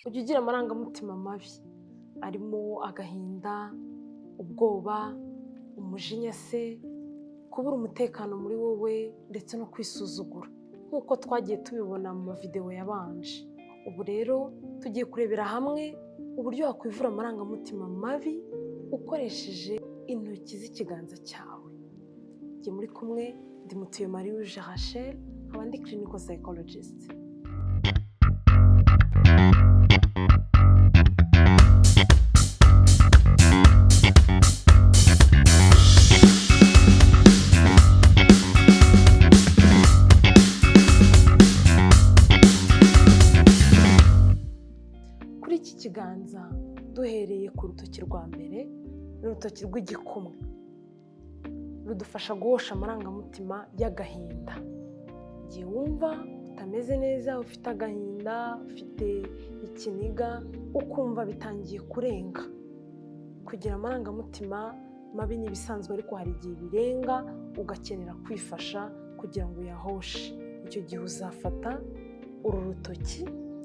Ujya ugira amarangamutima mabi arimo agahinda, ubwoba, umujinya se, kubura umutekano muri wowe ndetse no kwisuzugura nk'uko twagiye tubibona mu mavidewo yabanje. Ubu rero tugiye kurebera hamwe uburyo wakwivura amarangamutima mabi ukoresheje intoki z'ikiganza cyawe. Njye muri kumwe ndi Mutuyemariuje Rachel, nkaba ndi clinical psychologist. Kuri iki kiganza duhereye ku rutoki rwa mbere, ni urutoki rw'igikumwe, rudufasha guhosha amarangamutima y'agahinda. Igihe wumva utameze neza, ufite agahinda, ufite ikiniga, ukumva bitangiye kurenga. Kugira amarangamutima mabi ni ibisanzwe, ariko hari igihe birenga ugakenera kwifasha kugira ngo uyahoshe. Icyo gihe uzafata uru rutoki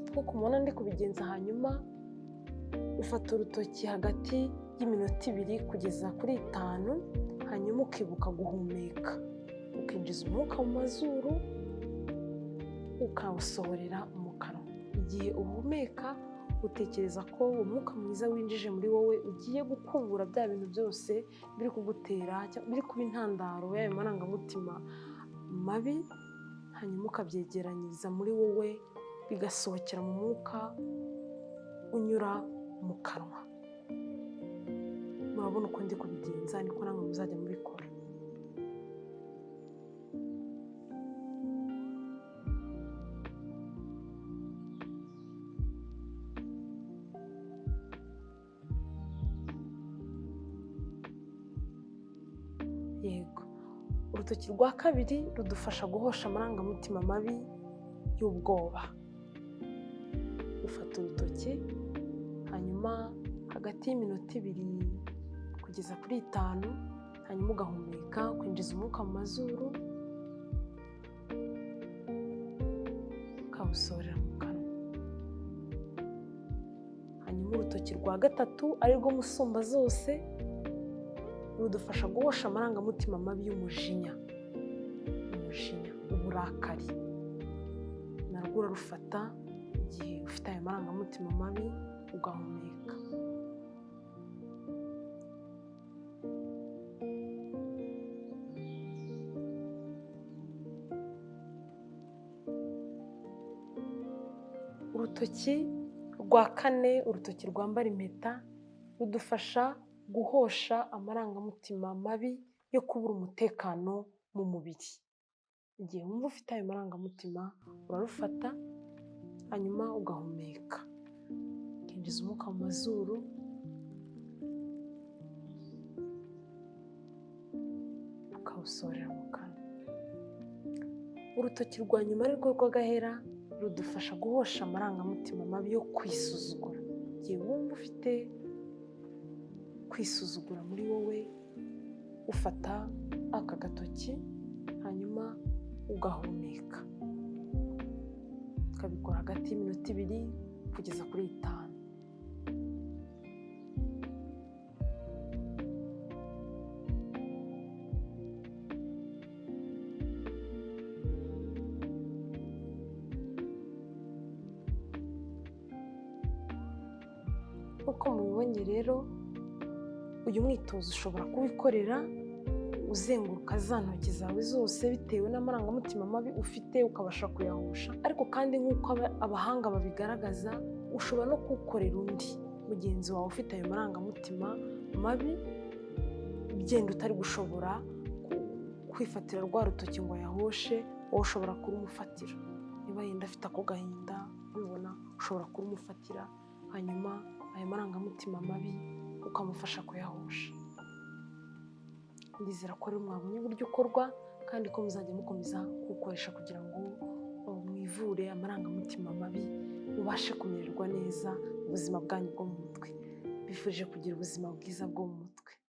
nk'uko umubona ndi kubigenza, hanyuma ufata urutoki hagati y'iminota 2 kugeza kuri 5, hanyuma ukibuka guhumeka, ukinjiza umwuka mu mazuru ukawusohorera mu kanwa. Igihe uhumeka utekereza ko umwuka mwiza winjije muri wowe ugiye gukubura bya bintu byose biri kugutera, biri kuba intandaro y'ayo marangamutima mabi, hanyuma ukabyegeranyiriza muri wowe bigasohokera mu mwuka unyura mu kanwa. Murabona uko ndi kubigenza, niko namwe muzajya mubikora. Yego, urutoki rwa kabiri rudufasha guhosha amarangamutima mabi y'ubwoba. Ufata urutoki hanyuma hagati y'iminota 2 kugeza kuri 5, hanyuma ugahumeka, ukinjiza umwuka mu mazuru ukawusohorera mu kanwa. Hanyuma urutoki rwa gatatu arirwo musumba zose rudufasha guhosha amarangamutima mabi y'umujinya, umujinya, uburakari. Narwo urarufata igihe ufite ayo marangamutima mabi ugahumeka. Urutoki rwa kane, urutoki rwambara impeta, rudufasha guhosha amarangamutima mabi yo kubura umutekano mu mubiri. Igihe wumva ufite ayo marangamutima urarufata hanyuma ugahumeka, ukinjiza umwuka mu mazuru, ukawusohorera mu kanwa. Urutoki rwa nyuma arirwo rw'agahera rudufasha guhosha amarangamutima mabi yo kwisuzugura. Igihe wumva ufite kwisuzugura muri wowe, ufata aka gatoki hanyuma ugahumeka, ukabikora hagati y'iminota 2 kugeza kuri 5. Nk'uko mubibonye rero, uyu mwitozo ushobora kuwikorera uzenguruka za ntoki zawe zose bitewe n'amarangamutima mabi ufite, ukabasha kuyahosha. Ariko kandi nk'uko abahanga babigaragaza, ushobora no kuwukorera undi mugenzi wawe ufite ayo marangamutima mabi, ugenda utari gushobora kwifatira rwa rutoki ngo ayahoshe, wowe ushobora kurumufatira. Niba yenda afite ako gahinda ubibona, ushobora kurumufatira, hanyuma ayo marangamutima mabi ukamufasha kuyahosha. Ndizera ko rero mwabonye uburyo ukorwa kandi ko muzajya mukomeza kuwukoresha kugira ngo mwivure amarangamutima mabi, mubashe kumererwa neza ubuzima bwanyu bwo mu mutwe. Mbifurije kugira ubuzima bwiza bwo mu mutwe.